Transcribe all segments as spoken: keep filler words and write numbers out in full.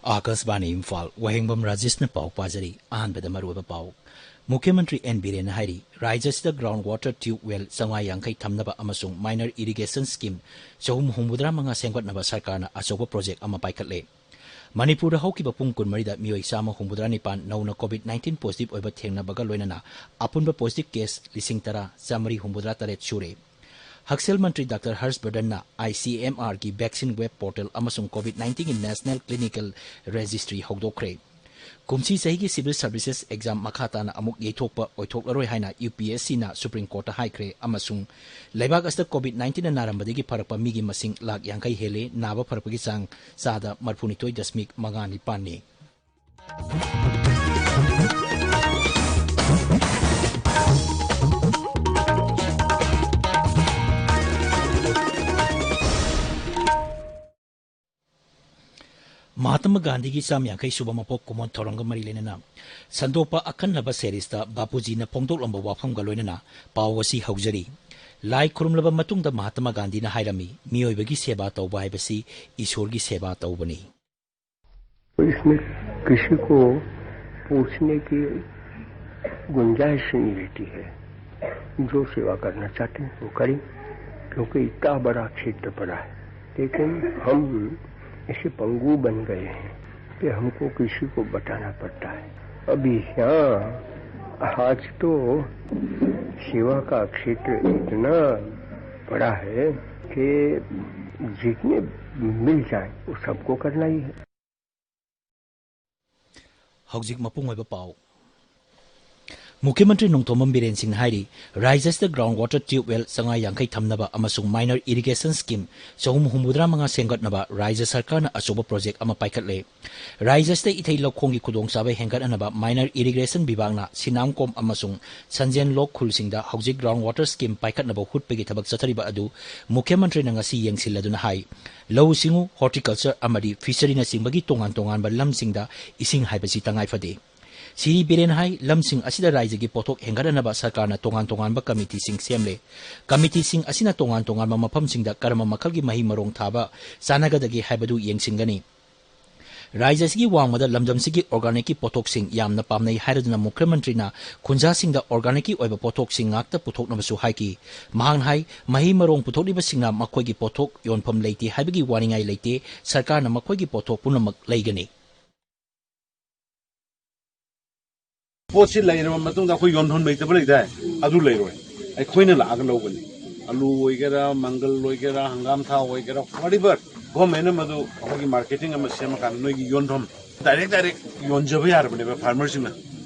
ꯑꯥꯀꯥꯁꯕꯥꯅꯤ ꯏꯝꯐꯥꯜ, ꯋꯥꯍꯦꯡꯕꯝ ꯔꯥꯖꯦꯁꯅ ꯄꯥꯎ ꯄꯥꯖꯔꯤ꯫ ꯑꯍꯥꯟꯕꯗ ꯃꯔꯨꯑꯣꯏꯕ ꯄꯥꯎ꯫ ꯃꯨꯈ꯭ꯌ ꯃꯟꯇ꯭ꯔꯤ ꯑꯦꯟ ꯕꯤꯔꯦꯟꯅ ꯍꯥꯏꯔꯤ, ꯔꯥꯖ꯭ꯌꯁꯤꯗ ground water tube well ꯆꯥꯝꯃꯉꯥ ꯌꯥꯡꯈꯩ ꯊꯝꯅꯕ ꯑꯃꯁꯨꯡ minor irrigation scheme ꯆꯍꯨꯝ ꯍꯨꯝꯐꯨꯇꯔꯥ ꯃꯉꯥ ꯁꯦꯝꯒꯠꯅꯕ ꯁꯔꯀꯥꯔꯅ ꯑꯆꯧꯕ project ꯑꯃ ꯄꯥꯏꯈꯠꯂꯦ꯫ ꯃꯅꯤꯄꯨꯔꯗ ꯍꯧꯈꯤꯕ ꯄꯨꯡ ꯀꯨꯟꯃꯔꯤꯗ ꯃꯤꯑꯣꯏ ꯆꯥꯝꯃ ꯍꯨꯝꯐꯨꯇꯔꯥ ꯅꯤꯄꯥꯟ ꯅꯧꯅ COVID nineteen positive ꯑꯣꯏꯕ ꯊꯦꯡꯅꯕꯒ ꯂꯣꯏꯅꯅ ꯑꯄꯨꯟꯕ positive case ꯂꯤꯁꯤꯡ ꯇꯔꯥ ꯆꯥꯃꯔꯤ ꯍꯨꯝꯐꯨꯇꯔꯥ ꯇꯔꯦꯠ ꯁꯨꯔꯦ꯫ ꯍꯛꯁꯦꯜ ꯃꯟꯇ꯭ꯔꯤ ꯗꯥꯛꯇꯔ ꯍꯔꯁ ꯕꯔꯙꯟꯅ ICMR ꯒꯤ vaccine web portal ꯑꯃꯁꯨꯡ COVID nineteen ꯒꯤ National Clinical Registry ꯍꯧꯗꯣꯛꯈ꯭ꯔꯦ꯫ ꯀꯨꯝꯁꯤ ꯆꯍꯤꯒꯤ civil services exam ꯃꯈꯥ ꯇꯥꯅ ꯑꯃꯨꯛ ꯌꯩꯊꯣꯛꯄ ꯑꯣꯏꯊꯣꯛꯂꯔꯣꯏ ꯍꯥꯏꯅ UPSCꯅ Supreme Courtꯇ ꯍꯥꯏꯈ꯭ꯔꯦ ꯑꯃꯁꯨꯡ ꯂꯩꯕꯥꯛ ꯑꯁꯤꯗ COVID nineteenꯅ ꯅꯥꯔꯝꯕꯗꯒꯤ ꯐꯔꯛꯄ ꯃꯤꯒꯤ ꯃꯁꯤꯡ ꯂꯥꯈ ꯌꯥꯡꯈꯩ ꯍꯦꯜꯂꯦ, ꯅꯥꯕ ꯐꯔꯛꯄꯒꯤ ꯆꯥꯡ ꯆꯥꯗ ꯃꯔꯤꯐꯨꯅꯤꯊꯣꯏ ꯗꯁꯃꯤꯛ ꯃꯉꯥ ꯅꯤꯄꯥꯟꯅꯤ꯫ ꯃꯍꯥꯇꯃꯥ ꯒꯥꯟꯙꯤꯒꯤ ꯆꯥꯝ ꯌꯥꯡꯈꯩ ꯁꯨꯕ ꯃꯄꯣꯛ ꯀꯨꯝꯑꯣꯟ ꯊꯧꯔꯝꯒ ꯃꯔꯤ ꯂꯩꯅꯅ ꯁꯟꯗꯣꯛꯄ ꯑꯈꯟꯅꯕ series ꯇ ꯕꯥꯄꯨꯖꯤꯅ ꯐꯣꯡꯗꯣꯛꯂꯝꯕ ꯋꯥꯐꯝꯒ ꯂꯣꯏꯅꯅ ꯄꯥꯎ ꯑꯁꯤ ꯍꯧꯖꯔꯤ꯫ ꯂꯥꯏ ꯈꯨꯔꯨꯝꯂꯕ ꯃꯇꯨꯡꯗ ꯃꯍꯥꯇꯃꯥ ꯒꯥꯟꯙꯤꯅ ꯍꯥꯏꯔꯝꯃꯤ, "ꯃꯤꯑꯣꯏꯕꯒꯤ ꯁꯦꯕꯥ ꯇꯧꯕ ꯍꯥꯏꯕꯁꯤ ꯏꯁꯣꯔꯒꯤ ꯁꯦꯕꯥ ꯇꯧꯕꯅꯤ"꯫ तो इसमें किसी को पूछने की गुंजाइश नहीं रहती है। जो सेवा करना चाहते हैं, वो करें, क्योंकि इतना बड़ा क्षेत्र पड़ा है। लेकिन हम ऐसे पंगु बन गए हैं कि हमको किसी को बताना पड़ता है। अभी यहाँ आज तो सेवा का क्षेत्र इतना पड़ा है कि जितने मिल जाए, वो सबको करना ही है। ꯍꯧꯖꯤꯛ ꯃꯄꯨꯡ ꯑꯣꯏꯕ ꯄꯥꯎ꯫ ꯃꯨꯈ꯭ꯌ ꯃꯟꯇ꯭ꯔꯤ ꯅꯣꯡꯊꯣꯝꯕꯝ ꯕꯤꯔꯦꯟ ꯁꯤꯡꯅ ꯍꯥꯏꯔꯤ, ꯔꯥꯖ꯭ꯌꯁꯤꯗ ground water tube well ꯆꯥꯝꯃꯉꯥ ꯌꯥꯡꯈꯩ ꯊꯝꯅꯕ ꯑꯃꯁꯨꯡ minor irrigation scheme ꯆꯍꯨꯝ ꯍꯨꯝꯐꯨꯇꯔꯥ ꯃꯉꯥ ꯁꯦꯝꯒꯠꯅꯕ ꯔꯥꯖ꯭ꯌ ꯁꯔꯀꯥꯔꯅ ꯑꯆꯧꯕ project ꯑꯃ ꯄꯥꯏꯈꯠꯂꯦ꯫ ꯔꯥꯖ꯭ꯌꯁꯤꯗ ꯏꯊꯩ ꯂꯧꯈꯣꯡꯒꯤ ꯈꯨꯗꯣꯡꯆꯥꯕ ꯍꯦꯟꯒꯠꯍꯟꯅꯕ minor irrigation ꯕꯤꯚꯥꯒꯅ ꯁꯤꯅꯥꯝꯀꯣꯝ ꯑꯃꯁꯨꯡ ꯁꯟꯖꯦꯟ ꯂꯣꯛ ꯈꯨꯜꯁꯤꯡꯗ ꯍꯧꯖꯤꯛ ground water scheme ꯄꯥꯏꯈꯠꯅꯕ ꯍꯨꯠꯄꯒꯤ ꯊꯕꯛ ꯆꯠꯊꯔꯤꯕ ꯑꯗꯨ ꯃꯨꯈ꯭ꯌ ꯃꯟꯇ꯭ꯔꯤꯅ ꯉꯁꯤ ꯌꯦꯡꯁꯤꯜꯂꯗꯨꯅ ꯍꯥꯏ, ꯂꯧꯎ ꯁꯤꯡꯎ, horticulture ꯑꯃꯗꯤ fisheryꯅꯆꯤꯡꯕꯒꯤ ꯇꯣꯉꯥꯟ ꯇꯣꯉꯥꯟꯕ ꯂꯝꯁꯤꯡꯗ ꯏꯁꯤꯡ ꯍꯥꯏꯕꯁꯤ ꯇꯉꯥꯏ ꯐꯗꯦ꯫ ꯁꯤꯔꯤ ꯕꯤꯔꯦꯟ ꯍꯥꯏ, ꯂꯝꯁꯤꯡ ꯑꯁꯤꯗ ꯔꯥꯖ꯭ꯌꯒꯤ ꯄꯣꯠꯊꯣꯛ ꯍꯦꯟꯒꯠꯍꯟꯅꯕ ꯁꯔꯀꯥꯔꯅ ꯇꯣꯉꯥꯟ ꯇꯣꯉꯥꯟꯕ committeeꯁꯤꯡ ꯁꯦꯝꯂꯦ꯫ Committeeꯁꯤꯡ ꯑꯁꯤꯅ ꯇꯣꯉꯥꯟ ꯇꯣꯉꯥꯟꯕ ꯃꯐꯝꯁꯤꯡꯗ ꯀꯔꯝꯕ ꯃꯈꯜꯒꯤ ꯃꯍꯩ ꯃꯔꯣꯡ ꯊꯥꯕ ꯆꯥꯟꯅꯒꯗꯒꯦ ꯍꯥꯏꯕꯗꯨ ꯌꯦꯡꯁꯤꯟꯒꯅꯤ꯫ ꯔꯥꯖ꯭ꯌ ꯑꯁꯤꯒꯤ ꯋꯥꯡꯃꯗ ꯂꯝꯗꯝꯁꯤꯒꯤ organicꯀꯤ ꯄꯣꯠꯊꯣꯛꯁꯤꯡ ꯌꯥꯝꯅ ꯄꯥꯝꯅꯩ ꯍꯥꯏꯔꯗꯨꯅ ꯃꯨꯈ꯭ꯌ ꯃꯟꯇ꯭ꯔꯤꯅ ꯈꯨꯟꯖꯥꯁꯤꯡꯗ organicꯀꯤ ꯑꯣꯏꯕ ꯄꯣꯠꯊꯣꯛꯁꯤꯡ ꯉꯥꯛꯇ ꯄꯨꯊꯣꯛꯅꯕꯁꯨ ꯍꯥꯏꯈꯤ꯫ ꯃꯍꯥꯛꯅ ꯍꯥꯏ, ꯃꯍꯩ ꯃꯔꯣꯡ ꯄꯨꯊꯣꯛꯂꯤꯕꯁꯤꯡꯅ ꯃꯈꯣꯏꯒꯤ ꯄꯣꯠꯊꯣꯛ ꯌꯣꯟꯐꯝ ꯂꯩꯇꯦ ꯍꯥꯏꯕꯒꯤ ꯋꯥꯅꯤꯡꯉꯥꯏ ꯂꯩꯇꯦ, ꯁꯔꯀꯥꯔꯅ ꯃꯈꯣꯏꯒꯤ ꯄꯣꯠꯊꯣꯛ ꯄꯨꯝꯅꯃꯛ ꯂꯩꯒꯅꯤ꯫ ꯄꯣꯠꯁꯤ ꯂꯩꯔꯕ ꯃꯇꯨꯡꯗ ꯑꯩꯈꯣꯏ ꯌꯣꯟꯐꯝ ꯂꯩꯇꯕ ꯂꯩꯗꯥꯏ? ꯑꯗꯨ ꯂꯩꯔꯣꯏ꯫ ꯑꯩꯈꯣꯏꯅ ꯂꯥꯛꯑꯒ ꯂꯧꯒꯅꯤ꯫ ꯑꯂꯨ ꯑꯣꯏꯒꯦꯔꯥ, ꯃꯪꯒꯜ ꯑꯣꯏꯒꯦꯔꯥ, ꯍꯪꯒꯥꯝ ꯊꯥꯎ ꯑꯣꯏꯒꯦꯔꯥ, whatever, governmentꯅ ꯃꯗꯨ ꯑꯩꯈꯣꯏꯒꯤ marketing ꯑꯃ ꯁꯦꯝꯃꯀꯥꯟꯗ ꯅꯣꯏꯒꯤ ꯌꯣꯟꯐꯝ direct direct ꯌꯣꯟꯖꯕ ꯌꯥꯔꯕꯅꯦꯕ farmerꯁꯤꯡꯅ꯫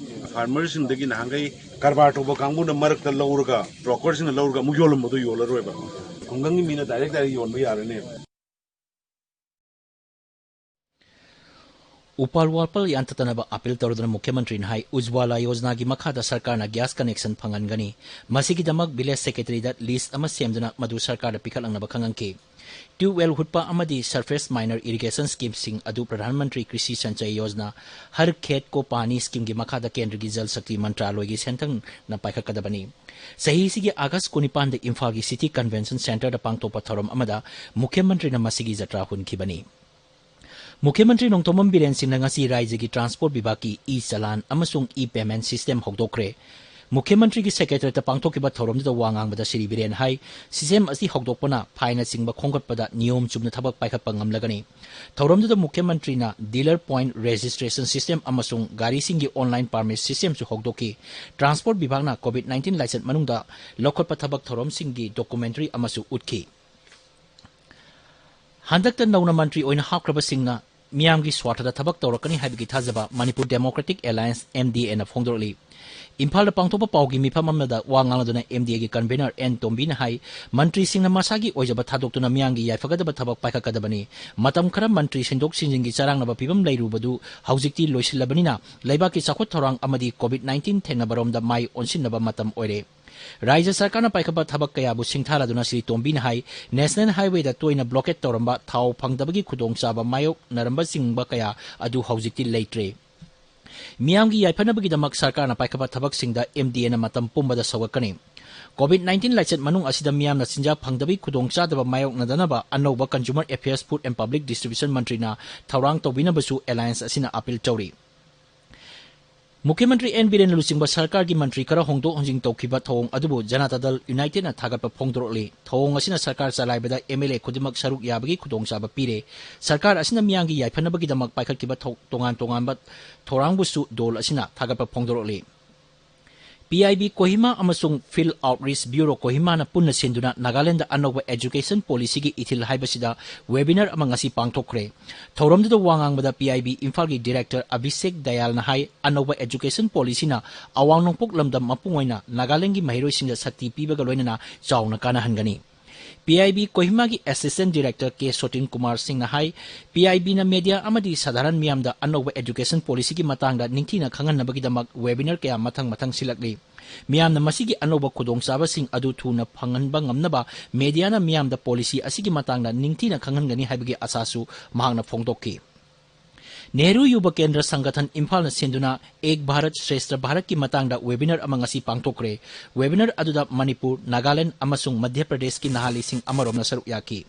Farmerꯁꯤꯡꯗꯒꯤ ꯅꯍꯥꯟꯈꯩ ꯀꯔꯕꯥꯔ ꯇꯧꯕ ꯀꯥꯡꯕꯨꯅ ꯃꯔꯛꯇ ꯂꯧꯔꯒ, brokerꯁꯤꯡꯅ ꯂꯧꯔꯒ ꯑꯃꯨꯛ ꯌꯣꯜꯂꯝꯕꯗꯣ ꯌꯣꯜꯂꯔꯣꯏꯕ꯫ ꯈꯨꯡꯒꯪꯒꯤ ꯃꯤꯅ direct direct ꯌꯣꯟꯕ ꯌꯥꯔꯅꯦꯕ꯫ ꯎꯄꯥꯜ ꯋꯥꯄꯥꯜ ꯌꯥꯟꯊꯠꯇꯅꯕ appeal ꯇꯧꯔꯗꯨꯅ ꯃꯨꯈ꯭ꯌ ꯃꯟꯇ꯭ꯔꯤꯅ ꯍꯥꯏ, ꯎꯖ꯭ꯋꯥꯂꯥ ꯌꯣꯖꯅꯥꯒꯤ ꯃꯈꯥꯗ ꯁꯔꯀꯥꯔꯅ gas connection ꯐꯪꯍꯟꯒꯅꯤ꯫ ꯃꯁꯤꯒꯤꯗꯃꯛ village secretaryꯗ list ꯑꯃ ꯁꯦꯝꯗꯨꯅ ꯃꯗꯨ ꯁꯔꯀꯥꯔꯗ ꯄꯤꯈꯠꯂꯛꯅꯕ ꯈꯪꯍꯟꯈꯤ꯫ Tubewell ꯍꯨꯠꯄ ꯑꯃꯗꯤ surface minor irrigation schemeꯁꯤꯡ ꯑꯗꯨ ꯄ꯭ꯔꯙꯥꯟ ꯃꯟꯇ꯭ꯔꯤ ꯀ꯭ꯔꯤꯁꯤ ꯁꯟꯆꯌ ꯌꯣꯖꯅꯥ, ꯍꯔ ꯈꯦꯠ ꯀꯣ ꯄꯥꯅꯤ schemeꯒꯤ ꯃꯈꯥꯗ ꯀꯦꯟꯗ꯭ꯔꯒꯤ ꯖꯜ ꯁꯛꯇꯤ ꯃꯟꯇ꯭ꯔꯥꯂꯣꯏꯒꯤ ꯁꯦꯟꯊꯪꯅ ꯄꯥꯏꯈꯠꯀꯗꯕꯅꯤ꯫ ꯆꯍꯤꯁꯤꯒꯤ August ꯀꯨꯟꯅꯤꯄꯥꯟꯗ ꯏꯝꯐꯥꯜꯒꯤ City Convention Centreꯗ ꯄꯥꯡꯊꯣꯛꯄ ꯊꯧꯔꯝ ꯑꯃꯗ ꯃꯨꯈ꯭ꯌ ꯃꯟꯇ꯭ꯔꯤꯅ ꯃꯁꯤꯒꯤ ꯖꯇ꯭ꯔꯥ ꯍꯨꯟꯈꯤꯕꯅꯤ꯫ ꯃꯨꯈ꯭ꯌ ꯃꯟꯇ꯭ꯔꯤ ꯅꯣꯡꯊꯣꯝꯕꯝ ꯕꯤꯔꯦꯟ ꯁꯤꯡꯅ ꯉꯁꯤ ꯔꯥꯖ꯭ꯌꯒꯤ transport ꯕꯤꯚꯥꯒꯀꯤ e-challan ꯑꯃꯁꯨꯡ e-payment system ꯍꯧꯗꯣꯛꯈ꯭ꯔꯦ꯫ ꯃꯨꯈ꯭ꯌ ꯃꯟꯇ꯭ꯔꯤꯒꯤ secretariatꯇ ꯄꯥꯡꯊꯣꯛꯈꯤꯕ ꯊꯧꯔꯝꯗꯨꯗ ꯋꯥ ꯉꯥꯡꯕꯗ ꯁ꯭ꯔꯤ ꯕꯤꯔꯦꯟ ꯍꯥꯏ, system ꯑꯁꯤ ꯍꯧꯗꯣꯛꯄꯅ fine ꯅꯆꯤꯡꯕ ꯈꯣꯝꯒꯠꯄꯗ ꯅꯤꯌꯣꯝ ꯆꯨꯝꯅ ꯊꯕꯛ ꯄꯥꯏꯈꯠꯄ ꯉꯝꯂꯒꯅꯤ꯫ ꯊꯧꯔꯝꯗꯨꯗ ꯃꯨꯈ꯭ꯌ ꯃꯟꯇ꯭ꯔꯤꯅ dealer point registration system ꯑꯃꯁꯨꯡ ꯒꯥꯔꯤꯁꯤꯡꯒꯤ online permit systemꯁꯨ ꯍꯧꯗꯣꯛꯈꯤ꯫ Transport ꯕꯤꯚꯥꯒꯅ COVID nineteen ꯂꯥꯏꯆꯠ ꯃꯅꯨꯡꯗ ꯂꯧꯈꯠꯄ ꯊꯕꯛ ꯊꯧꯔꯝꯁꯤꯡꯒꯤ documentary ꯑꯃꯁꯨ ꯎꯠꯈꯤ꯫ ꯍꯟꯗꯛꯇ ꯅꯧꯅ ꯃꯟꯇ꯭ꯔꯤ ꯑꯣꯏꯅ ꯍꯥꯞꯈ꯭ꯔꯕꯁꯤꯡꯅ ꯃꯤꯌꯥꯝꯒꯤ ꯁ꯭ꯋꯥꯔꯊꯗ ꯊꯕꯛ ꯇꯧꯔꯛꯀꯅꯤ ꯍꯥꯏꯕꯒꯤ ꯊꯥꯖꯕ Manipur Democratic Alliance, MDAꯅ ꯐꯣꯡꯗꯣꯔꯛꯂꯤ꯫ ꯏꯝꯐꯥꯜꯗ ꯄꯥꯡꯊꯣꯛꯄ ꯄꯥꯎꯒꯤ ꯃꯤꯐꯝ ꯑꯃꯗ ꯋꯥ ꯉꯥꯡꯂꯗꯨꯅ MDAꯒꯤ convener ꯑꯦꯟ ꯇꯣꯝꯕꯤꯅ ꯍꯥꯏ, ꯃꯟꯇ꯭ꯔꯤꯁꯤꯡꯅ ꯃꯁꯥꯒꯤ ꯑꯣꯏꯖꯕ ꯊꯥꯗꯣꯛꯇꯨꯅ ꯃꯤꯌꯥꯝꯒꯤ ꯌꯥꯏꯐꯒꯗꯕ ꯊꯕꯛ ꯄꯥꯏꯈꯠꯀꯗꯕꯅꯤ꯫ ꯃꯇꯝ ꯈꯔ ꯃꯟꯇ꯭ꯔꯤ ꯁꯤꯟꯗꯣꯛ ꯁꯤꯟꯖꯤꯟꯒꯤ ꯆꯔꯥꯡꯅꯕ ꯐꯤꯚꯝ ꯂꯩꯔꯨꯕꯗꯨ ꯍꯧꯖꯤꯛꯇꯤ ꯂꯣꯏꯁꯤꯜꯂꯕꯅꯤꯅ ꯂꯩꯕꯥꯛꯀꯤ ꯆꯥꯎꯈꯠ ꯊꯧꯔꯥꯡ ꯑꯃꯗꯤ COVID nineteen ꯊꯦꯡꯅꯕꯔꯣꯝꯗ ꯃꯥꯏ ꯑꯣꯟꯁꯤꯟꯅꯕ ꯃꯇꯝ ꯑꯣꯏꯔꯦ꯫ ꯔꯥꯖ꯭ꯌ ꯁꯔꯀꯥꯔꯅ ꯄꯥꯏꯈꯠꯄ ꯊꯕꯛ ꯀꯌꯥꯕꯨ ꯁꯤꯡꯊꯥꯔꯗꯨꯅ ꯁ꯭ꯔꯤ ꯇꯣꯝꯕꯤꯅ ꯍꯥꯏ, National Highwayꯗ ꯇꯣꯏꯅ blockade ꯇꯧꯔꯝꯕ, ꯊꯥꯎ ꯐꯪꯗꯕꯒꯤ ꯈꯨꯗꯣꯡꯆꯥꯕ ꯃꯥꯌꯣꯛꯅꯔꯝꯕꯁꯤꯡꯕ ꯀꯌꯥ ꯑꯗꯨ ꯍꯧꯖꯤꯛꯇꯤ ꯂꯩꯇ꯭ꯔꯦ꯫ ꯃꯤꯌꯥꯝꯒꯤ ꯌꯥꯏꯐꯅꯕꯒꯤꯗꯃꯛ ꯁꯔꯀꯥꯔꯅ ꯄꯥꯏꯈꯠꯄ ꯊꯕꯛꯁꯤꯡꯗ MDAꯅ ꯃꯇꯝ ꯄꯨꯝꯕꯗ ꯁꯧꯒꯠꯀꯅꯤ꯫ COVID nineteen ꯂꯥꯏꯆꯠ ꯃꯅꯨꯡ ꯑꯁꯤꯗ ꯃꯤꯌꯥꯝꯅ ꯆꯤꯟꯖꯥꯛ ꯐꯪꯗꯕꯒꯤ ꯈꯨꯗꯣꯡꯆꯥꯗꯕ ꯃꯥꯌꯣꯛꯅꯗꯅꯕ ꯑꯅꯧꯕ Consumer Affairs, Food and Public Distribution ꯃꯟꯇ꯭ꯔꯤꯅ ꯊꯧꯔꯥꯡ ꯇꯧꯕꯤꯅꯕꯁꯨ alliance ꯑꯁꯤꯅ appeal ꯇꯧꯔꯤ꯫ ꯃꯨꯈ꯭ꯌ ꯃꯟꯇ꯭ꯔꯤ ꯑꯦꯟ ꯕꯤꯔꯦꯟꯅ ꯂꯨꯆꯤꯡꯕ ꯁꯔꯀꯥꯔꯒꯤ ꯃꯟꯇ꯭ꯔꯤ ꯈꯔ ꯍꯣꯡꯗꯣꯛ ꯍꯣꯡꯖꯤꯟ ꯇꯧꯈꯤꯕ ꯊꯧꯑꯣꯡ ꯑꯗꯨꯕꯨ ꯖꯅꯇꯥ ꯗꯜ United ꯅ ꯊꯥꯒꯠꯄ ꯐꯣꯡꯗꯣꯔꯛꯂꯤ꯫ ꯊꯧꯑꯣꯡ ꯑꯁꯤꯅ ꯁꯔꯀꯥꯔ ꯆꯂꯥꯏꯕꯗ MLA ꯈꯨꯗꯤꯡꯃꯛ ꯁꯔꯨꯛ ꯌꯥꯕꯒꯤ ꯈꯨꯗꯣꯡꯆꯥꯕ ꯄꯤꯔꯦ꯫ ꯁꯔꯀꯥꯔ ꯑꯁꯤꯅ ꯃꯤꯌꯥꯝꯒꯤ ꯌꯥꯏꯐꯅꯕꯒꯤꯗꯃꯛ ꯄꯥꯏꯈꯠꯈꯤꯕ ꯊꯧ-, ꯇꯣꯉꯥꯟ ꯇꯣꯉꯥꯟꯕ ꯊꯧꯔꯥꯡꯕꯨꯁꯨ ꯗꯣꯜ ꯑꯁꯤꯅ ꯊꯥꯒꯠꯄ ꯐꯣꯡꯗꯣꯔꯛꯂꯤ꯫ PIB ꯀꯣꯍꯤꯃꯥ ꯑꯃꯁꯨꯡ Field Outreach Bureau ꯀꯣꯍꯤꯃꯥꯅ ꯄꯨꯟꯅ ꯁꯤꯟꯗꯨꯅ ꯅꯥꯒꯥꯂꯦꯟꯗ ꯑꯅꯧꯕ education policy ꯒꯤ ꯏꯊꯤꯜ ꯍꯥꯏꯕꯁꯤꯗ webinar ꯑꯃ ꯉꯁꯤ ꯄꯥꯡꯊꯣꯛꯈ꯭ꯔꯦ꯫ ꯊꯧꯔꯝꯗꯨꯗ ꯋꯥ ꯉꯥꯡꯕꯗ PIB ꯏꯝꯐꯥꯜꯒꯤ director ꯑꯚꯤꯁꯦꯛ ꯗꯌꯥꯜꯅ ꯍꯥꯏ, ꯑꯅꯧꯕ education policy ꯅ ꯑꯋꯥꯡ ꯅꯣꯡꯄꯣꯛ ꯂꯝꯗꯝ ꯃꯄꯨꯡ ꯑꯣꯏꯅ ꯅꯥꯒꯥꯂꯦꯟꯒꯤ ꯃꯍꯩꯔꯣꯏꯁꯤꯡꯗ ꯁꯛꯇꯤ ꯄꯤꯕꯒ ꯂꯣꯏꯅꯅ ꯆꯥꯎꯅ ꯀꯥꯟꯅꯍꯟꯒꯅꯤ꯫ PIB ꯀꯣꯍꯤꯃꯥꯒꯤ assistant director ꯀꯦ ꯁꯣꯇꯤꯟ ꯀꯨꯃꯥꯔ ꯁꯤꯡꯅ ꯍꯥꯏ, PIB ꯅ media ꯑꯃꯗꯤ ꯁꯥꯙꯥꯔꯟ ꯃꯤꯌꯥꯝꯗ ꯑꯅꯧꯕ education policy ꯒꯤ ꯃꯇꯥꯡꯗ ꯅꯤꯡꯊꯤꯅ ꯈꯪꯍꯟꯅꯕꯒꯤꯗꯃꯛ webinar ꯀꯌꯥ ꯃꯊꯪ ꯃꯊꯪ ꯁꯤꯜꯂꯛꯂꯤ꯫ ꯃꯤꯌꯥꯝꯅ ꯃꯁꯤꯒꯤ ꯑꯅꯧꯕ ꯈꯨꯗꯣꯡꯆꯥꯕꯁꯤꯡ ꯑꯗꯨ ꯊꯨꯅ ꯐꯪꯍꯟꯕ ꯉꯝꯅꯕ media ꯅ ꯃꯤꯌꯥꯝꯗ policy ꯑꯁꯤꯒꯤ ꯃꯇꯥꯡꯗ ꯅꯤꯡꯊꯤꯅ ꯈꯪꯍꯟꯒꯅꯤ ꯍꯥꯏꯕꯒꯤ ꯑꯁꯥꯁꯨ ꯃꯍꯥꯛꯅ ꯐꯣꯡꯗꯣꯛꯈꯤ꯫ ꯅꯦꯍꯔꯨ ꯌꯨꯕ ꯀꯦꯟꯗ꯭ꯔ ꯁꯪꯒꯊꯟ ꯏꯝꯐꯥꯜꯅ ꯁꯤꯟꯗꯨꯅ ꯑꯦꯛ ꯚꯥꯔꯠ ꯁ꯭ꯔꯦꯁꯊ ꯚꯥꯔꯠꯀꯤ ꯃꯇꯥꯡꯗ webinar ꯑꯃ ꯉꯁꯤ ꯄꯥꯡꯊꯣꯛꯈ꯭ꯔꯦ꯫ Webinar ꯑꯗꯨꯗ ꯃꯅꯤꯄꯨꯔ, ꯅꯥꯒꯥꯂꯦꯟ ꯑꯃꯁꯨꯡ ꯃꯙ꯭ꯌ ꯄ꯭ꯔꯗꯦꯁꯀꯤ ꯅꯍꯥ ꯂꯤꯁꯤꯡ ꯑꯃ ꯔꯣꯝꯅ ꯁꯔꯨꯛ ꯌꯥꯈꯤ꯫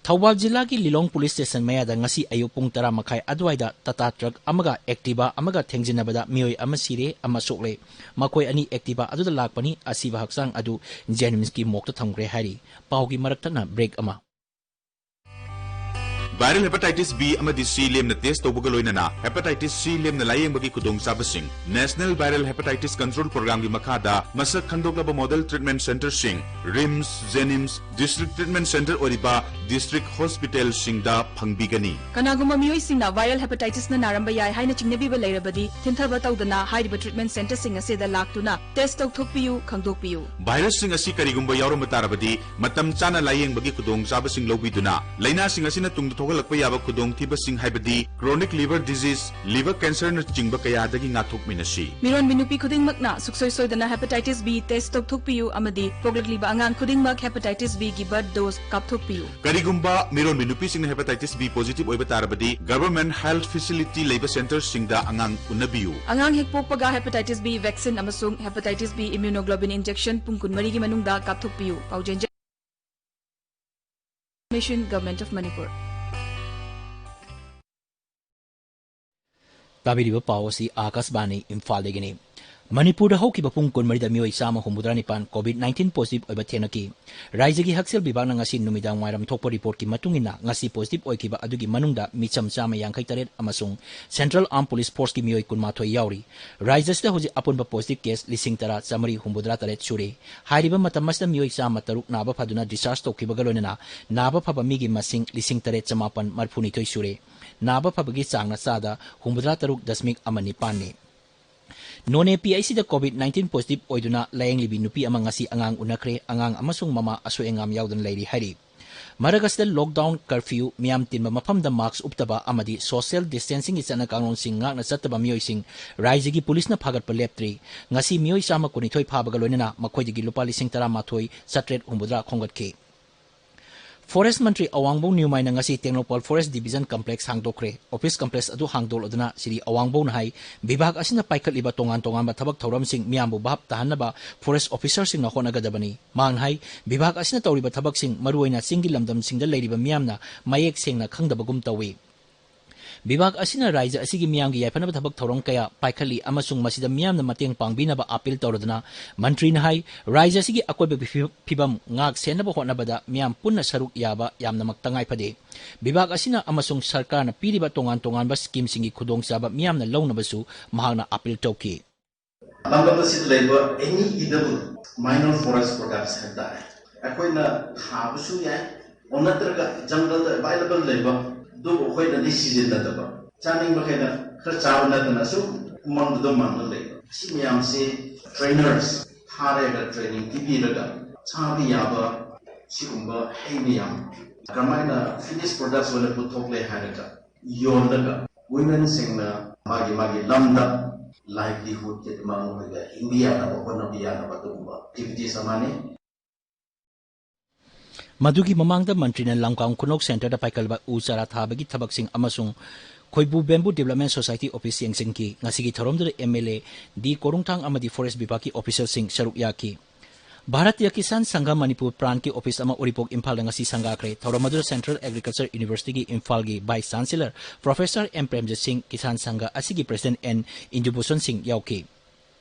ꯊꯧꯕꯥꯜ ꯖꯤꯂꯥꯒꯤ ꯂꯤꯂꯣꯡ police station ꯃꯌꯥꯗ ꯉꯁꯤ ꯑꯌꯨꯛ ꯄꯨꯡ ꯇꯔꯥ ꯃꯈꯥꯏ ꯑꯗꯨꯋꯥꯏꯗ Tata truck ꯑꯃꯒ Activa ꯑꯃꯒ ꯊꯦꯡꯖꯤꯟꯅꯕꯗ ꯃꯤꯑꯣꯏ ꯑꯃ ꯁꯤꯔꯦ, ꯑꯃ ꯁꯣꯛꯂꯦ꯫ ꯃꯈꯣꯏ ꯑꯅꯤ Activa ꯑꯗꯨꯗ ꯂꯥꯛꯄꯅꯤ꯫ ꯑꯁꯤꯕ ꯍꯛꯆꯥꯡ ꯑꯗꯨ JNIMS ꯀꯤ morgue ꯇ ꯊꯝꯈ꯭ꯔꯦ ꯍꯥꯏꯔꯤ꯫ ꯄꯥꯎꯒꯤ ꯃꯔꯛ ꯊꯠꯅ break ꯑꯃ꯫ Viral hepatitis B ꯑꯃꯗꯤ C ꯂꯦꯝꯅ test ꯇꯧꯕꯒ ꯂꯣꯏꯅꯅ hepatitis C ꯂꯦꯝꯅ ꯂꯥꯌꯦꯡꯕꯒꯤ ꯈꯨꯗꯣꯡꯆꯥꯕꯁꯤꯡ National Viral Hepatitis Control Program ꯒꯤ ꯃꯈꯥꯗ ꯃꯁꯛ ꯈꯪꯗꯣꯛꯂꯕ model treatment centre ꯁꯤꯡ RIMS, JNIMS, district treatment centre ꯑꯣꯏꯔꯤꯕ district hospital ꯁꯤꯡꯗ ꯐꯪꯕꯤꯒꯅꯤ꯫ ꯀꯅꯥꯒꯨꯝꯕ ꯃꯤꯑꯣꯏꯁꯤꯡꯅ viral hepatitis ꯅ ꯅꯥꯔꯝꯕ ꯌꯥꯏ ꯍꯥꯏꯅ ꯆꯤꯡꯅꯕꯤꯕ ꯂꯩꯔꯕꯗꯤ, ꯊꯤꯟꯊꯕ ꯇꯧꯗꯅ ꯍꯥꯏꯔꯤꯕ treatment centre ꯁꯤꯡ ꯑꯁꯤꯗ ꯂꯥꯛꯇꯨꯅ test ꯇꯧꯊꯣꯛꯄꯤꯌꯨ, ꯈꯪꯗꯣꯛꯄꯤꯌꯨ꯫ Virus ꯁꯤꯡ ꯑꯁꯤ ꯀꯔꯤꯒꯨꯝꯕ ꯌꯥꯎꯔꯝꯕ ꯇꯥꯔꯕꯗꯤ, ꯃꯇꯝ ꯆꯥꯅ ꯂꯥꯌꯦꯡꯕꯒꯤ ꯈꯨꯗꯣꯡꯆꯥꯕꯁꯤꯡ ꯂꯧꯕꯤꯗꯨꯅ, ꯂꯥꯏꯅꯥꯁꯤꯡ ꯑꯁꯤꯅ ꯇꯨꯡꯗ ꯊꯣꯛꯍꯜꯂꯛꯄ ꯌꯥꯕ ꯈꯨꯗꯣꯡꯊꯤꯕꯁꯤꯡ, ꯍꯥꯏꯕꯗꯤ chronic liver disease, liver cancer ꯅꯆꯤꯡꯕ ꯀꯌꯥꯗꯒꯤ ꯉꯥꯛꯊꯣꯛꯃꯤꯟꯅꯁꯤ꯫ ꯃꯤꯔꯣꯟꯕꯤ ꯅꯨꯄꯤ ꯈꯨꯗꯤꯡꯃꯛꯅ ꯁꯨꯡꯁꯣꯏ ꯁꯣꯏꯗꯅ hepatitis B test ꯇꯧꯊꯣꯛꯄꯤꯌꯨ ꯑꯃꯗꯤ ꯄꯣꯛꯂꯛꯂꯤꯕ ꯑꯉꯥꯡ ꯈꯨꯗꯤꯡꯃꯛ hepatitis B ꯒꯤ birth dose ꯀꯥꯞꯊꯣꯛꯄꯤꯌꯨ꯫ ꯀꯔꯤ ꯀꯔꯤꯒꯨꯝꯕ ꯃꯤꯔꯣꯟꯕꯤ ꯅꯨꯄꯤꯁꯤꯡꯅ hepatitis B positive ꯑꯣꯏꯕ ꯇꯥꯔꯕꯗꯤ, government health facility ꯂꯩꯕ centreꯁꯤꯡꯗ ꯑꯉꯥꯡ ꯎꯅꯕꯤꯌꯨ꯫ ꯑꯉꯥꯡ ꯍꯦꯛ ꯄꯣꯛꯄꯒ hepatitis B vaccine ꯑꯃꯁꯨꯡ hepatitis B immunoglobulin injection ꯄꯨꯡ ꯀꯨꯟꯃꯔꯤꯒꯤ ꯃꯅꯨꯡꯗ ꯀꯥꯞꯊꯣꯛꯄꯤꯌꯨ꯫ ꯄꯥꯎꯖꯦꯟ ꯖꯦ-, Mission, Government of Manipur꯫ ꯇꯥꯕꯤꯔꯤꯕ ꯄꯥꯎ ꯑꯁꯤ ꯑꯥꯀꯥꯁꯕꯥꯅꯤ ꯏꯝꯐꯥꯜꯗꯒꯤꯅꯤ꯫ ꯃꯅꯤꯄꯨꯔꯗ ꯍꯧꯈꯤꯕ ꯄꯨꯡ ꯀꯨꯟꯃꯔꯤꯗ ꯃꯤꯑꯣꯏ ꯆꯥꯝꯃ ꯍꯨꯝꯐꯨꯇꯔꯥ ꯅꯤꯄꯥꯟ COVID nineteen positive ꯑꯣꯏꯕ ꯊꯦꯡꯅꯈꯤ꯫ ꯔꯥꯖ꯭ꯌꯒꯤ ꯍꯛꯁꯦꯜ ꯕꯤꯚꯥꯒꯅ ꯉꯁꯤ ꯅꯨꯃꯤꯗꯥꯡ ꯋꯥꯏꯔꯝ ꯊꯣꯛꯄ ꯔꯤꯄꯣꯔꯠꯀꯤ ꯃꯇꯨꯡ ꯏꯟꯅ, ꯉꯁꯤ positive ꯑꯣꯏꯈꯤꯕ ꯑꯗꯨꯒꯤ ꯃꯅꯨꯡꯗ ꯃꯤꯆꯝ ꯆꯥꯝꯃ ꯌꯥꯡꯈꯩ ꯇꯔꯦꯠ ꯑꯃꯁꯨꯡ Central Armed Police Forceꯀꯤ ꯃꯤꯑꯣꯏ ꯀꯨꯟꯃꯥꯊꯣꯏ ꯌꯥꯎꯔꯤ꯫ ꯔꯥꯖ꯭ꯌ ꯑꯁꯤꯗ ꯍꯧꯖꯤꯛ ꯑꯄꯨꯟꯕ positive case ꯂꯤꯁꯤꯡ ꯇꯔꯥ ꯆꯥꯃꯔꯤ ꯍꯨꯝꯐꯨꯇꯔꯥ ꯇꯔꯦꯠ ꯁꯨꯔꯦ꯫ ꯍꯥꯏꯔꯤꯕ ꯃꯇꯝ ꯑꯁꯤꯗ ꯃꯤꯑꯣꯏ ꯆꯥꯝꯃ ꯇꯔꯨꯛ ꯅꯥꯕ ꯐꯗꯨꯅ discharge ꯇꯧꯈꯤꯕꯒ ꯂꯣꯏꯅꯅ ꯅꯥꯕ ꯐꯕ ꯃꯤꯒꯤ ꯃꯁꯤꯡ ꯂꯤꯁꯤꯡ ꯇꯔꯦꯠ ꯆꯃꯥꯄꯟ ꯃꯔꯤꯐꯨꯅꯤꯊꯣꯏ ꯁꯨꯔꯦ꯫ ꯅꯥꯕ ꯐꯕꯒꯤ ꯆꯥꯡꯅ ꯆꯥꯗ ꯍꯨꯝꯐꯨꯇꯔꯥ ꯇꯔꯨꯛ ꯗꯁꯃꯤꯛ ꯑꯃ ꯅꯤꯄꯥꯟꯅꯤ꯫ ꯅꯣꯅꯦ PICꯗ COVID nineteen positive ꯑꯣꯏꯗꯨꯅ ꯂꯥꯌꯦꯡꯂꯤꯕꯤ ꯅꯨꯄꯤ ꯑꯃ ꯉꯁꯤ ꯑꯉꯥꯡ ꯎꯅꯈ꯭ꯔꯦ꯫ ꯑꯉꯥꯡ ꯑꯃꯁꯨꯡ ꯃꯃꯥ ꯑꯁꯣꯏ ꯑꯉꯥꯝ ꯌꯥꯎꯗꯅ ꯂꯩꯔꯤ ꯍꯥꯏꯔꯤ꯫ ꯃꯔꯛ ꯑꯁꯤꯗ lockdown, curfew, ꯃꯤꯌꯥꯝ ꯇꯤꯟꯕ ꯃꯐꯝꯗ mask ꯎꯞꯇꯕ ꯑꯃꯗꯤ social distancingꯒꯤ ꯆꯠꯅ ꯀꯥꯡꯂꯣꯟꯁꯤꯡ ꯉꯥꯛꯅ ꯆꯠꯇꯕ ꯃꯤꯑꯣꯏꯁꯤꯡ ꯔꯥꯖ꯭ꯌꯒꯤ ꯄꯨꯂꯤꯁꯅ ꯐꯥꯒꯠꯄ ꯂꯦꯞꯇ꯭ꯔꯤ꯫ ꯉꯁꯤ ꯃꯤꯑꯣꯏ ꯆꯥꯝꯃ ꯀꯨꯟꯅꯤꯊꯣꯏ ꯐꯥꯕꯒ ꯂꯣꯏꯅꯅ ꯃꯈꯣꯏꯗꯒꯤ ꯂꯨꯄꯥ ꯂꯤꯁꯤꯡ ꯇꯔꯥꯃꯥꯊꯣꯏ ꯆꯥꯇ꯭ꯔꯦꯠ ꯍꯨꯝꯐꯨꯇꯔꯥ ꯈꯣꯝꯒꯠꯈꯤ꯫ Forest ꯃꯟꯇ꯭ꯔꯤ ꯑꯋꯥꯡꯕꯧ ꯅ꯭ꯌꯨꯃꯥꯏꯅ ꯉꯁꯤ Tengnoupal Forest Division Complex ꯍꯥꯡꯗꯣꯛꯈ꯭ꯔꯦ꯫ Office complex ꯑꯗꯨ ꯍꯥꯡꯗꯣꯛꯂꯗꯨꯅ ꯁ꯭ꯔꯤ ꯑꯋꯥꯡꯕꯧꯅ ꯍꯥꯏ, ꯕꯤꯚꯥꯒ ꯑꯁꯤꯅ ꯄꯥꯏꯈꯠꯂꯤꯕ ꯇꯣꯉꯥꯟ ꯇꯣꯉꯥꯟꯕ ꯊꯕꯛ ꯊꯧꯔꯝꯁꯤꯡ ꯃꯤꯌꯥꯝꯕꯨ ꯚꯥꯞ ꯇꯥꯍꯟꯅꯕ forest officerꯁꯤꯡꯅ ꯍꯣꯠꯅꯒꯗꯕꯅꯤ꯫ ꯃꯍꯥꯛꯅ ꯍꯥꯏ, ꯕꯤꯚꯥꯒ ꯑꯁꯤꯅ ꯇꯧꯔꯤꯕ ꯊꯕꯛꯁꯤꯡ ꯃꯔꯨꯑꯣꯏꯅ ꯆꯤꯡꯒꯤ ꯂꯝꯗꯝꯁꯤꯡꯗ ꯂꯩꯔꯤꯕ ꯃꯤꯌꯥꯝꯅ ꯃꯌꯦꯛ ꯁꯦꯡꯅ ꯈꯪꯗꯕꯒꯨꯝ ꯇꯧꯏ꯫ ꯕꯤꯚꯥꯒ ꯑꯁꯤꯅ ꯔꯥꯖ꯭ꯌ ꯑꯁꯤꯒꯤ ꯃꯤꯌꯥꯝꯒꯤ ꯌꯥꯏꯐꯅꯕ ꯊꯕꯛ ꯊꯧꯔꯝ ꯀꯌꯥ ꯄꯥꯏꯈꯠꯂꯤ ꯑꯃꯁꯨꯡ ꯃꯁꯤꯗ ꯃꯤꯌꯥꯝꯅ ꯃꯇꯦꯡ ꯄꯥꯡꯕꯤꯅꯕ appeal ꯇꯧꯔꯗꯨꯅ ꯃꯟꯇ꯭ꯔꯤꯅ ꯍꯥꯏ, ꯔꯥꯖ꯭ꯌ ꯑꯁꯤꯒꯤ ꯑꯀꯣꯏꯕꯒꯤ ꯐꯤ-, ꯐꯤꯕꯝ ꯉꯥꯛ ꯁꯦꯟꯅꯕ ꯍꯣꯠꯅꯕꯗ ꯃꯤꯌꯥꯝ ꯄꯨꯟꯅ ꯁꯔꯨꯛ ꯌꯥꯕ ꯌꯥꯝꯅꯃꯛ ꯇꯉꯥꯏ ꯐꯗꯦ꯫ ꯕꯤꯚꯥꯒ ꯑꯁꯤꯅ ꯑꯃꯁꯨꯡ ꯁꯔꯀꯥꯔꯅ ꯄꯤꯔꯤꯕ ꯇꯣꯉꯥꯟ ꯇꯣꯉꯥꯟꯕ schemeꯁꯤꯡꯒꯤ ꯈꯨꯗꯣꯡꯆꯥꯕ ꯃꯤꯌꯥꯝꯅ ꯂꯧꯅꯕꯁꯨ ꯃꯍꯥꯛꯅ appeal ꯇꯧꯈꯤ꯫ ꯂꯝꯗꯝ ꯑꯁꯤꯗ ꯂꯩꯕ any edible minor forest products ꯍꯥꯏꯕ ꯇꯥꯔꯦ, ꯑꯩꯈꯣꯏꯅ ꯊꯥꯕꯁꯨ ꯌꯥꯏ, ꯑꯣ ꯅꯠꯇ꯭ꯔꯒ ꯖꯪꯒꯜꯗ available ꯂꯩꯕ ꯑꯗꯨꯕꯨ ꯑꯩꯈꯣꯏꯅꯗꯤ ꯁꯤꯖꯤꯟꯅꯗꯕ, ꯆꯥꯅꯤꯡꯕꯈꯩꯅ ꯈꯔ ꯆꯥꯕ ꯅꯠꯇꯅ ꯁꯨꯝ ꯎꯃꯪꯗꯨꯗ ꯃꯥꯡꯗꯨꯅ ꯂꯩꯕ, ꯑꯁꯤ ꯃꯌꯥꯝꯁꯤ trainers ꯊꯥꯔꯒ training ꯄꯤꯕꯤꯔꯒ ꯆꯥꯕ ꯌꯥꯕ ꯁꯤꯒꯨꯝꯕ ꯍꯩ ꯃꯌꯥꯝ ꯀꯔꯝꯍꯥꯏꯅ finished products ꯑꯣꯏꯅ ꯄꯨꯊꯣꯛꯂꯦ ꯍꯥꯏꯔꯒ ꯌꯣꯜꯂꯒ womenꯁꯤꯡꯅ ꯃꯥꯒꯤ ꯃꯥꯒꯤ ꯂꯝꯗ livelihoodꯀꯤ ꯑꯗꯨꯃꯥꯏꯅ ꯃꯈꯣꯏꯗ ꯍꯤꯡꯕ ꯌꯥꯅꯕ, ꯍꯣꯠꯅꯕ ꯌꯥꯅꯕ ꯑꯗꯨꯒꯨꯝꯕ activities ꯑꯃꯅꯤ꯫ ꯃꯗꯨꯒꯤ ꯃꯃꯥꯡꯗ ꯃꯟꯇ꯭ꯔꯤꯅ ꯂꯝꯀꯥꯡ ꯈꯨꯅꯧ ꯁꯦꯟꯇꯔꯗ ꯄꯥꯏꯈꯠꯂꯕ ꯎ ꯆꯥꯔꯥ ꯊꯥꯕꯒꯤ ꯊꯕꯛꯁꯤꯡ ꯑꯃꯁꯨꯡ ꯈꯣꯏꯕꯨ ꯕꯦꯝꯕꯨ ꯗꯤꯕꯂꯞꯃꯦꯟ ꯁꯣꯁꯥꯏꯇꯤ ꯑꯣꯐꯤꯁ ꯌꯦꯡꯁꯤꯟꯈꯤ꯫ ꯉꯁꯤꯒꯤ ꯊꯧꯔꯝꯗꯨꯗ ꯑꯦꯝ ꯑꯦꯜ ꯑꯦ ꯗꯤ ꯀꯣꯔꯨꯡꯊꯥꯡ ꯑꯃꯗꯤ ꯐꯣꯔꯦꯁ ꯕꯤꯚꯥꯒꯀꯤ ꯑꯣꯐꯤꯁꯤꯌꯦꯜꯁꯤꯡ ꯁꯔꯨꯛ ꯌꯥꯈꯤ꯫ ꯚꯥꯔꯇꯤꯌ ꯀꯤꯁꯥꯟ ꯁꯪꯘ ꯃꯅꯤꯄꯨꯔ ꯄ꯭ꯔꯥꯟꯠꯀꯤ ꯑꯣꯐꯤꯁ ꯑꯃ ꯎꯔꯤꯄꯣꯛ ꯏꯝꯐꯥꯜꯗ ꯉꯁꯤ ꯁꯪꯒꯥꯈ꯭ꯔꯦ꯫ ꯊꯧꯔꯝ ꯑꯗꯨꯗ ꯁꯦꯟꯇ꯭ꯔꯦꯜ ꯑꯦꯒ꯭ꯔꯤꯀꯜꯆꯔ ꯌꯨꯅꯤꯚꯔꯁꯤꯇꯤꯒꯤ ꯏꯝꯐꯥꯜꯒꯤ vice chancellor professor M Premjit ꯁꯤꯡ, ꯀꯤꯁꯥꯟ ꯁꯪꯘ ꯑꯁꯤꯒꯤ ꯄ꯭ꯔꯁꯤꯗꯦꯟꯠ ꯑꯦꯟ ꯏꯟꯗꯨꯚꯨꯁꯟ ꯁꯤꯡ ꯌꯥꯎꯈꯤ꯫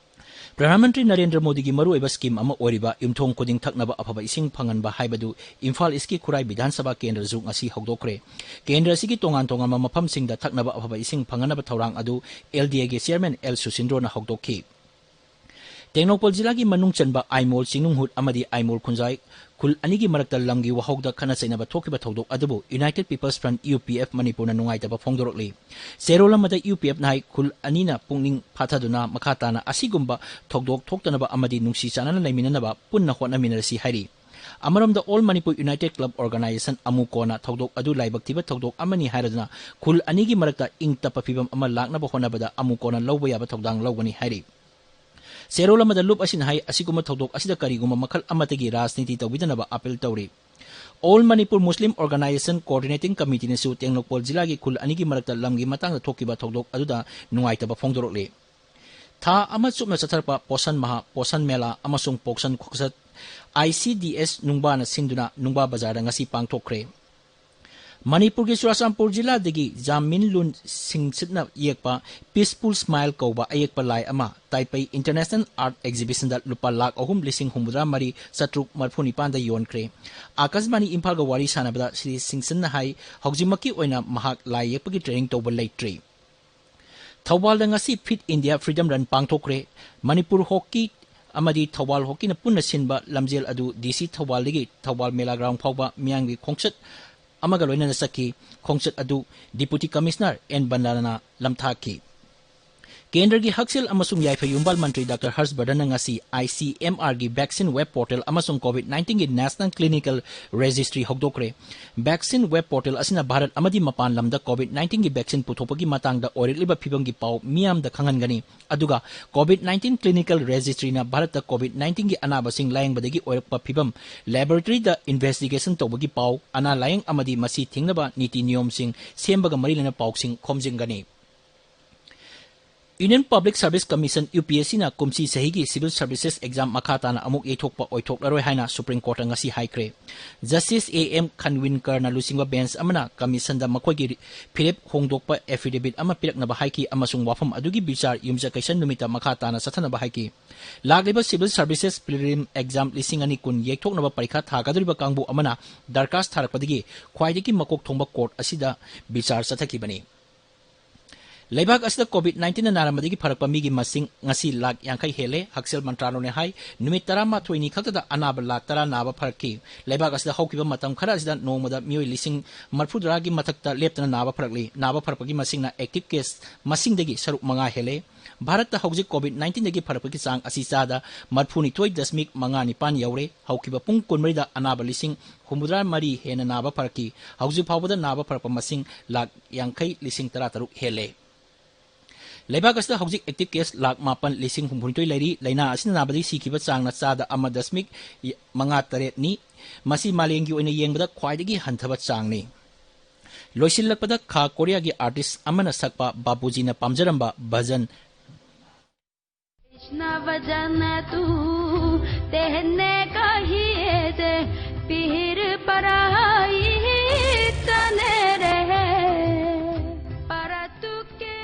ꯄ꯭ꯔꯙꯥꯟ ꯃꯟꯇ꯭ꯔꯤ ꯅꯔꯦꯟꯗ꯭ꯔ ꯃꯣꯗꯤꯒꯤ ꯃꯔꯨꯑꯣꯏꯕ ꯁ꯭ꯀꯤꯝ ꯑꯃ ꯑꯣꯏꯔꯤꯕ ꯌꯨꯝꯊꯣꯡ ꯈꯨꯗꯤꯡ ꯊꯛꯅꯕ ꯑꯐꯕ ꯏꯁꯤꯡ ꯐꯪꯍꯟꯕ ꯍꯥꯏꯕꯗꯨ ꯏꯝꯐꯥꯜ ꯏꯁꯀꯤ ꯈꯨꯔꯥꯏ ꯕꯤꯙꯥꯟ ꯁꯚꯥ ꯀꯦꯟꯗ꯭ꯔꯗꯁꯨ ꯉꯁꯤ ꯍꯧꯗꯣꯛꯈ꯭ꯔꯦ꯫ ꯀꯦꯟꯗ꯭ꯔ ꯑꯁꯤꯒꯤ ꯇꯣꯉꯥꯟ ꯇꯣꯉꯥꯟꯕ ꯃꯐꯝꯁꯤꯡꯗ ꯊꯛꯅꯕ ꯑꯐꯕ ꯏꯁꯤꯡ ꯐꯪꯍꯟꯅꯕ ꯊꯧꯔꯥꯡ ꯑꯗꯨ ꯑꯦꯜ ꯗꯤ ꯑꯦꯒꯤ ꯆꯤꯌꯔꯃꯦꯟ ꯑꯦꯜ ꯁꯨꯁꯤꯟꯗ꯭ꯔꯣꯅ ꯍꯧꯗꯣꯛꯈꯤ꯫ ꯇꯦꯡꯅꯧꯄꯜ ꯖꯤꯂꯥꯒꯤ ꯃꯅꯨꯡ ꯆꯟꯕ ꯑꯥꯏꯃꯣꯜ ꯆꯤꯡꯅꯨꯡꯍꯨꯠ ꯑꯃꯗꯤ ꯑꯥꯏꯃꯣꯜ ꯈꯨꯟꯖꯥꯏ ꯈꯨꯜ ꯑꯅꯤꯒꯤ ꯃꯔꯛꯇ ꯂꯝꯒꯤ ꯋꯥꯍꯧꯗ ꯈꯠꯅ ꯆꯩꯅꯕ ꯊꯣꯛꯈꯤꯕ ꯊꯧꯗꯣꯛ ꯑꯗꯨꯕꯨ united people's front, U P F, ꯃꯅꯤꯄꯨꯔꯅ ꯅꯨꯡꯉꯥꯏꯇꯕ ꯐꯣꯡꯗꯣꯔꯛꯂꯤ꯫ ꯆꯦꯔꯣꯜ ꯑꯃꯗ ꯌꯨ ꯄꯤ ꯑꯦꯐꯅ ꯍꯥꯏ, ꯈꯨꯜ ꯑꯅꯤꯅ ꯄꯨꯛꯅꯤꯡ ꯐꯥꯊꯗꯨꯅ ꯃꯈꯥ ꯇꯥꯅ ꯑꯁꯤꯒꯨꯝꯕ ꯊꯧꯗꯣꯛ ꯊꯣꯛꯇꯅꯕ ꯑꯃꯗꯤ ꯅꯨꯡꯁꯤ ꯆꯥꯟꯅꯅ ꯂꯩꯃꯤꯟꯅꯅꯕ ꯄꯨꯟꯅ ꯍꯣꯠꯅꯃꯤꯟꯅꯔꯁꯤ ꯍꯥꯏꯔꯤ꯫ ꯑꯃꯔꯣꯝꯗ all Manipur united club organization, ꯑꯃꯨꯀꯣꯅ ꯊꯧꯗꯣꯛ ꯑꯗꯨ ꯂꯥꯏꯕꯛ ꯊꯤꯕ ꯊꯧꯗꯣꯛ ꯑꯃꯅꯤ ꯍꯥꯏꯔꯗꯨꯅ ꯈꯨꯜ ꯑꯅꯤꯒꯤ ꯃꯔꯛꯇ ꯏꯪ ꯇꯞꯄ ꯐꯤꯕꯝ ꯑꯃ ꯂꯥꯛꯅꯕ ꯍꯣꯠꯅꯕꯗ ꯑꯃꯨꯀꯣꯅ ꯂꯧꯕ ꯌꯥꯕ ꯊꯧꯗꯥꯡ ꯂꯧꯒꯅꯤ ꯍꯥꯏꯔꯤ꯫ ꯆꯦꯔꯣꯜ ꯑꯃꯗ ꯂꯨꯞ ꯑꯁꯤꯅ ꯍꯥꯏ, ꯑꯁꯤꯒꯨꯝꯕ ꯊꯧꯗꯣꯛ ꯑꯁꯤꯗ ꯀꯔꯤꯒꯨꯝꯕ ꯃꯈꯜ ꯑꯃꯠꯇꯒꯤ ꯔꯥꯖꯅꯤꯇꯤ ꯇꯧꯕꯤꯗꯅꯕ ꯑꯥꯄꯤꯜ ꯇꯧꯔꯤ꯫ ꯑꯣꯜ ꯃꯅꯤꯄꯨꯔ ꯃꯨꯁꯂꯤꯝ ꯑꯣꯔꯒꯅꯥꯏꯖꯦꯁꯟ ꯀꯣꯑꯣꯔꯗꯤꯅꯦꯇꯤꯡ ꯀꯃꯤꯇꯤꯅꯁꯨ ꯇꯦꯡꯅꯧꯄꯜ ꯖꯤꯂꯥꯒꯤ ꯈꯨꯜ ꯑꯅꯤꯒꯤ ꯃꯔꯛꯇ ꯂꯝꯒꯤ ꯃꯇꯥꯡꯗ ꯊꯣꯛꯈꯤꯕ ꯊꯧꯗꯣꯛ ꯑꯗꯨꯗ ꯅꯨꯡꯉꯥꯏꯇꯕ ꯐꯣꯡꯗꯣꯔꯛꯂꯤ꯫ ꯊꯥ ꯑꯃ ꯆꯨꯞꯅ ꯆꯠꯊꯔꯛꯄ ꯄꯣꯁꯟ ꯃꯍꯥ, ꯄꯣꯁꯟ ꯃꯦꯂꯥ ꯑꯃꯁꯨꯡ ꯄꯣꯛꯁꯟ ꯈꯣꯡꯆꯠ ꯑꯥꯏ ꯁꯤ ꯗꯤ ꯑꯦꯁ ꯅꯨꯡꯕꯥꯅ ꯁꯤꯟꯗꯨꯅ ꯅꯨꯡꯕꯥ ꯕꯖꯥꯔꯗ ꯉꯁꯤ ꯄꯥꯡꯊꯣꯛꯈ꯭ꯔꯦ꯫ ꯃꯅꯤꯄꯨꯔꯒꯤ ꯆꯨꯔꯥꯆꯥꯟꯄꯨꯔ ꯖꯤꯂꯥꯗꯒꯤ ꯖꯥꯃꯤꯟ ꯂꯨꯟ ꯁꯤꯡꯁꯤꯠꯅ ꯌꯦꯛꯄ ꯄꯤꯁꯐꯨꯜ ꯁ꯭ꯃꯥꯏꯜ ꯀꯧꯕ ꯑꯌꯦꯛꯄ ꯂꯥꯏ ꯑꯃ ꯇꯥꯏꯄꯩ ꯏꯟꯇꯔꯅꯦꯁꯅꯦꯜ ꯑꯥꯔꯠ ꯑꯦꯛꯖꯤꯕꯤꯁꯟꯗ ꯂꯨꯄꯥ ꯂꯥꯈ ꯑꯍꯨꯝ ꯂꯤꯁꯤꯡ ꯍꯨꯝꯐꯨꯇꯔꯥ ꯃꯔꯤ ꯆꯥꯇ꯭ꯔꯨꯛ ꯃꯔꯤꯐꯨ ꯅꯤꯄꯥꯟꯗ ꯌꯣꯟꯈ꯭ꯔꯦ꯫ ꯑꯥꯀꯥꯁꯕꯥꯅꯤ ꯏꯝꯐꯥꯜꯒ ꯋꯥꯔꯤ ꯁꯥꯟꯅꯕꯗ ꯁ꯭ꯔꯤ ꯁꯤꯡꯁꯟꯅ ꯍꯥꯏ, ꯍꯧꯖꯤꯛꯃꯛꯀꯤ ꯑꯣꯏꯅ ꯃꯍꯥꯛ ꯂꯥꯏ ꯌꯦꯛꯄꯒꯤ ꯇ꯭ꯔꯦꯅꯤꯡ ꯇꯧꯕ ꯂꯩꯇ꯭ꯔꯤ꯫ ꯊꯧꯕꯥꯜꯗ ꯉꯁꯤ ꯐꯤꯠ ꯏꯟꯗꯤꯌꯥ ꯐ꯭ꯔꯤꯗꯝ ꯔꯟ ꯄꯥꯡꯊꯣꯛꯈ꯭ꯔꯦ꯫ ꯃꯅꯤꯄꯨꯔ ꯍꯣꯀꯤ ꯑꯃꯗꯤ ꯊꯧꯕꯥꯜ ꯍꯣꯀꯤꯅ ꯄꯨꯟꯅ ꯁꯤꯟꯕ ꯂꯝꯖꯦꯜ ꯑꯗꯨ ꯗꯤ ꯁꯤ ꯊꯧꯕꯥꯜꯗꯒꯤ ꯊꯧꯕꯥꯜ ꯃꯦꯂꯥ ꯒ꯭ꯔꯥꯎꯟ ꯐꯥꯎꯕ ꯃꯤꯌꯥꯝꯒꯤ ꯈꯣꯡꯆꯠ ꯑꯃꯒ ꯂꯣꯏꯅꯅ ꯆꯠꯈꯤ꯫ ꯈꯣꯡꯆꯠ ꯑꯗꯨ ꯗꯤꯄꯨꯇꯤ ꯀꯃꯤꯁꯅꯔ ꯑꯦꯟ ꯕꯟꯗꯥꯅ ꯂꯝꯊꯥꯛꯈꯤ꯫ ꯀꯦꯟꯗ꯭ꯔꯒꯤ ꯍꯛꯁꯦꯜ ꯑꯃꯁꯨꯡ ꯌꯥꯏꯐ ꯌꯨꯝꯕꯥꯜ ꯃꯟꯇ꯭ꯔꯤ ꯗꯥꯛꯇꯔ ꯍꯔꯁ ꯕꯔꯙꯟꯅ ꯉꯁꯤ ICMR ꯒꯤ vaccine web portal ꯑꯃꯁꯨꯡ COVID nineteen ꯒꯤ national clinical registry ꯍꯧꯗꯣꯛꯈ꯭ꯔꯦ꯫ Vaccine web portal ꯑꯁꯤꯅ ꯚꯥꯔꯠ ꯑꯃꯗꯤ ꯃꯄꯥꯟ ꯂꯝꯗ COVID nineteen ꯒꯤ vaccine ꯄꯨꯊꯣꯛꯄꯒꯤ ꯃꯇꯥꯡꯗ ꯑꯣꯏꯔꯛꯂꯤꯕ ꯐꯤꯕꯝꯒꯤ ꯄꯥꯎ ꯃꯤꯌꯥꯝꯗ ꯈꯪꯍꯟꯒꯅꯤ꯫ ꯑꯗꯨꯒ COVID nineteen clinical registry ꯅ ꯚꯥꯔꯠꯇ COVID nineteen ꯒꯤ ꯑꯅꯥꯕꯁꯤꯡ ꯂꯥꯌꯦꯡꯕꯗꯒꯤ ꯑꯣꯏꯔꯛꯄ ꯐꯤꯕꯝ, laboratory ꯗ investigation ꯇꯧꯕꯒꯤ ꯄꯥꯎ, ꯑꯅꯥ ꯂꯥꯌꯦꯡ ꯑꯃꯗꯤ ꯃꯁꯤ ꯊꯤꯡꯅꯕ ꯅꯤꯇꯤ ꯅꯤꯌꯣꯝꯁꯤꯡ ꯁꯦꯝꯕꯒ ꯃꯔꯤ ꯂꯩꯅꯕ ꯄꯥꯎꯁꯤꯡ ꯈꯣꯝꯖꯤꯟꯒꯅꯤ꯫ Union Public Service Commission, UPSC ꯅ ꯀꯨꯝꯁꯤ ꯆꯍꯤꯒꯤ civil services exam ꯃꯈꯥ ꯇꯥꯅ ꯑꯃꯨꯛ ꯌꯩꯊꯣꯛꯄ ꯑꯣꯏꯊꯣꯛꯂꯔꯣꯏ ꯍꯥꯏꯅ Supreme Court ꯇ ꯉꯁꯤ ꯍꯥꯏꯈ꯭ꯔꯦ꯫ Justice A M Khanwilkar ꯅ ꯂꯨꯆꯤꯡꯕ bench ꯑꯃꯅ commission ꯗ ꯃꯈꯣꯏꯒꯤ ꯐꯤꯔꯦꯞ ꯍꯣꯡꯗꯣꯛꯄ affidavit ꯑꯃ ꯄꯤꯔꯛꯅꯕ ꯍꯥꯏꯈꯤ ꯑꯃꯁꯨꯡ ꯋꯥꯐꯝ ꯑꯗꯨꯒꯤ ꯕꯤꯆꯥꯔ ꯌꯨꯝꯖꯀꯩꯁ ꯅꯨꯃꯤꯠꯇ ꯃꯈꯥ ꯇꯥꯅ ꯆꯠꯊꯅꯕ ꯍꯥꯏꯈꯤ꯫ ꯂꯥꯛꯂꯤꯕ civil services prelim exam ꯂꯤꯁꯤꯡ ꯑꯅꯤ ꯀꯨꯟ ꯌꯩꯊꯣꯛꯅꯕ ꯄꯔꯤꯈꯥ ꯊꯥꯒꯗꯧꯔꯤꯕ ꯀꯥꯡꯕꯨ ꯑꯃꯅ ꯗꯔꯈꯥꯁ ꯊꯥꯔꯛꯄꯗꯒꯤ ꯈ꯭ꯋꯥꯏꯗꯒꯤ ꯃꯀꯣꯛ ꯊꯣꯡꯕ court ꯑꯁꯤꯗ ꯕꯤꯆꯥꯔ ꯆꯠꯊꯈꯤꯕꯅꯤ꯫ ꯂꯩꯕꯥꯛ ꯑꯁꯤꯗ COVID nineteen ꯅ ꯅꯥꯔꯝꯕꯗꯒꯤ ꯐꯔꯛꯄ ꯃꯤꯒꯤ ꯃꯁꯤꯡ ꯉꯁꯤ ꯂꯥꯈ ꯌꯥꯡꯈꯩ ꯍꯦꯜꯂꯦ꯫ ꯍꯛꯁꯦꯜ ꯃꯟꯇ꯭ꯔꯥꯂꯣꯏꯅ ꯍꯥꯏ, ꯅꯨꯃꯤꯠ ꯇꯔꯥꯃꯥꯊꯣꯏꯅꯤ ꯈꯛꯇꯗ ꯑꯅꯥꯕ ꯂꯥꯈ ꯇꯔꯥ ꯅꯥꯕ ꯐꯔꯛꯈꯤ꯫ ꯂꯩꯕꯥꯛ ꯑꯁꯤꯗ ꯍꯧꯈꯤꯕ ꯃꯇꯝ ꯈꯔ ꯑꯁꯤꯗ ꯅꯣꯡꯃꯗ ꯃꯤꯑꯣꯏ ꯂꯤꯁꯤꯡ ꯃꯔꯤꯐꯨꯇꯔꯥꯒꯤ ꯃꯊꯛꯇ ꯂꯦꯞꯇꯅ ꯅꯥꯕ ꯐꯔꯛꯂꯤ꯫ ꯅꯥꯕ ꯐꯔꯛꯄꯒꯤ ꯃꯁꯤꯡꯅ active case ꯃꯁꯤꯡꯗꯒꯤ ꯁꯔꯨꯛ ꯃꯉꯥ ꯍꯦꯜꯂꯦ꯫ ꯚꯥꯔꯠꯇ ꯍꯧꯖꯤꯛ COVID nineteen ꯗꯒꯤ ꯐꯔꯛꯄꯒꯤ ꯆꯥꯡ ꯑꯁꯤ ꯆꯥꯗ ꯃꯔꯤꯐꯨꯅꯤꯊꯣꯏ ꯗꯁꯃꯤꯛ ꯃꯉꯥ ꯅꯤꯄꯥꯟ ꯌꯧꯔꯦ꯫ ꯍꯧꯈꯤꯕ ꯄꯨꯡ ꯀꯨꯟꯃꯔꯤꯗ ꯑꯅꯥꯕ ꯂꯤꯁꯤꯡ ꯍꯨꯝꯐꯨꯇꯔꯥ ꯃꯔꯤ ꯍꯦꯟꯅ ꯅꯥꯕ ꯐꯔꯛꯈꯤ꯫ ꯍꯧꯖꯤꯛ ꯐꯥꯎꯕꯗ ꯅꯥꯕ ꯐꯔꯛꯄ ꯃꯁꯤꯡ ꯂꯥꯈ ꯌꯥꯡꯈꯩ ꯂꯤꯁꯤꯡ ꯇꯔꯥ ꯇꯔꯨꯛ ꯍꯦꯜꯂꯦ꯫ ꯂꯩꯕꯥꯛ ꯑꯁꯤꯗ ꯍꯧꯖꯤꯛ active case ꯂꯥꯈ ꯃꯥꯄꯟ ꯂꯤꯁꯤꯡ ꯍꯨꯝꯐꯨꯅꯤꯊꯣꯏ ꯂꯩꯔꯤ꯫ ꯂꯥꯏꯅꯥ ꯑꯁꯤꯅ ꯅꯥꯕꯗꯒꯤ ꯁꯤꯈꯤꯕ ꯆꯥꯡꯅ ꯆꯥꯗ ꯑꯃ ꯗꯁꯃꯤꯛ ꯃꯉꯥ ꯇꯔꯦꯠꯅꯤ꯫ ꯃꯁꯤ ꯃꯥꯂꯦꯝꯒꯤ ꯑꯣꯏꯅ ꯌꯦꯡꯕꯗ ꯈ꯭ꯋꯥꯏꯗꯒꯤ ꯍꯟꯊꯕ ꯆꯥꯡꯅꯤ꯫ ꯂꯣꯏꯁꯤꯜꯂꯛꯄꯗ ꯈꯥ ꯀꯣꯔꯤꯌꯥꯒꯤ artist ꯑꯃꯅ ꯁꯛꯄ ꯕꯥꯄꯨꯖꯤꯅ ꯄꯥꯝꯖꯔꯝꯕ ꯚꯖꯟ꯫ कृष्ण भजन तू तेहने कहिए दे पीर पराई तने रहे परतुके।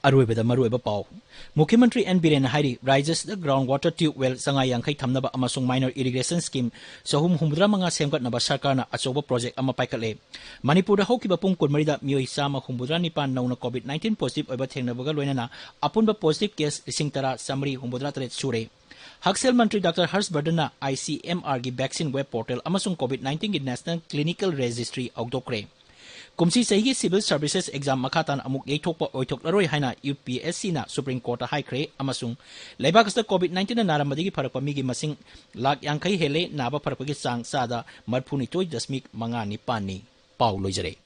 ꯑꯔꯣꯏꯕꯗ ꯃꯔꯨꯑꯣꯏꯕ ꯄꯥꯎ꯫ ꯃꯨꯈ꯭ꯌ ꯃꯟꯇ꯭ꯔꯤ ꯑꯦꯟ ꯕꯤꯔꯦꯟꯅ ꯍꯥꯏꯔꯤ, ꯔꯥꯖ꯭ꯌ ꯑꯁꯤꯗ ground water tube well ꯆꯥꯝꯃꯉꯥ ꯌꯥꯡꯈꯩ ꯊꯝꯅꯕ ꯑꯃꯁꯨꯡ minor irrigation scheme ꯆꯍꯨꯝ ꯍꯨꯝꯐꯨꯇꯔꯥ ꯃꯉꯥ ꯁꯦꯝꯒꯠꯅꯕ ꯁꯔꯀꯥꯔꯅ ꯑꯆꯧꯕ project ꯑꯃ ꯄꯥꯏꯈꯠꯂꯦ꯫ ꯃꯅꯤꯄꯨꯔꯗ ꯍꯧꯈꯤꯕ ꯄꯨꯡ ꯀꯨꯟꯃꯔꯤꯗ ꯃꯤꯑꯣꯏ ꯆꯥꯝꯃ ꯍꯨꯝꯐꯨꯇꯔꯥ ꯅꯤꯄꯥꯟ ꯅꯧꯅ COVID nineteen positive ꯑꯣꯏꯕ ꯊꯦꯡꯅꯕꯒ ꯂꯣꯏꯅꯅ ꯑꯄꯨꯟꯕ positive case ꯂꯤꯁꯤꯡ ꯇꯔꯥ ꯆꯥꯝꯃꯔꯤ ꯍꯨꯝꯐꯨꯇꯔꯥ ꯇꯔꯦꯠ ꯁꯨꯔꯦ꯫ ꯍꯛꯁꯦꯜ ꯃꯟꯇ꯭ꯔꯤ ꯗꯥꯛꯇꯔ ꯍꯔꯁ ꯕꯔꯙꯟꯅ ICMR ꯒꯤ vaccine web portal ꯑꯃꯁꯨꯡ COVID nineteen ꯒꯤ national clinical registry ꯍꯧꯗꯣꯛꯈ꯭ꯔꯦ꯫ ꯀꯨꯝꯁꯤ ꯆꯍꯤꯒꯤ civil services exam ꯃꯈꯥ ꯇꯥꯅ ꯑꯃꯨꯛ ꯌꯩꯊꯣꯛꯄ ꯑꯣꯏꯊꯣꯛꯂꯔꯣꯏ ꯍꯥꯏꯅ ꯌꯨ ꯄꯤ ꯑꯦꯁ ꯁꯤꯅ Supreme Courtꯇ ꯍꯥꯏꯈ꯭ꯔꯦ ꯑꯃꯁꯨꯡ ꯂꯩꯕꯥꯛ ꯑꯁꯤꯗ COVID nineteenꯅ ꯅꯥꯔꯝꯕꯗꯒꯤ ꯐꯔꯛꯄ ꯃꯤꯒꯤ ꯃꯁꯤꯡ ꯂꯥꯈ ꯌꯥꯡꯈꯩ ꯍꯦꯜꯂꯦ, ꯅꯥꯕ ꯐꯔꯛꯄꯒꯤ ꯆꯥꯡ ꯆꯥꯗ ꯃꯔꯤꯐꯨꯅꯤꯊꯣꯏ ꯗꯁꯃꯤꯛ ꯃꯉꯥ ꯅꯤꯄꯥꯟꯅꯤ꯫ ꯄꯥꯎ ꯂꯣꯏꯖꯔꯦ꯫